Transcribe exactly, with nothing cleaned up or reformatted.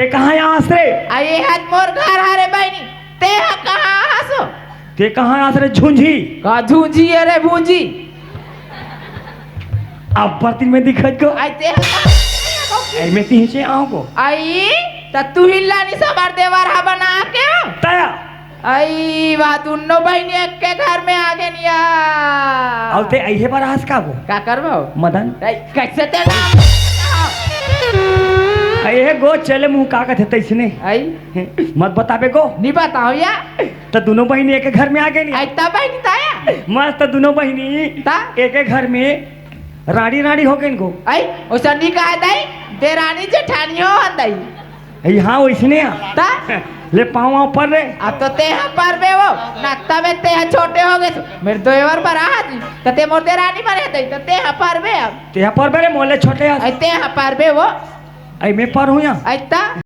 ते कहाँ आस रे? आ ये हाथ मोर घर हरे बहिनी। ते ह कहाँ आसो? ते कहाँ आस रे झुंझी? का झुंझी? अरे भूंजी। अब बर्तन में दिखत को। आई ते ह कहाँ? आई में तिहिचे आओ को। आई त तू हिल्ला नहीं सबर देवर हा बना के। तया। आई वाह, दोनों बहिनी एक के घर में आ गए निया। अब ते अइहे बर आस का को? का करबो? मदन। आई, कैसे ते नाम? अइहे गो चले मुँह का कथे तैसने। आई। मत बताबे गो। नहीं बताओ या। त दोनों बहिनी एक घर में आ गए निया। आई तब बहिनी ताया। मस्त दोनों बहिनी ता? एक घर में राड़ी राड़ी हो गए गो। आई, ओसा नहीं कहा दाई, देरानी जेठानी हो हन दाई। अई हाँ, वइसने आ। ता? ले पाँव आँव पर रे। अब तो ते ह परबे वो, नक्ता में ते ह छोटे हो गए। मेरे देवर पर आ जी, त ते मोर देरानी बने दे, त ते ह परबे अब। ते ह परबे रे, मोले छोटे आ। अई ते ह परबे वो। अई मैं पर हूँ या। अई ता?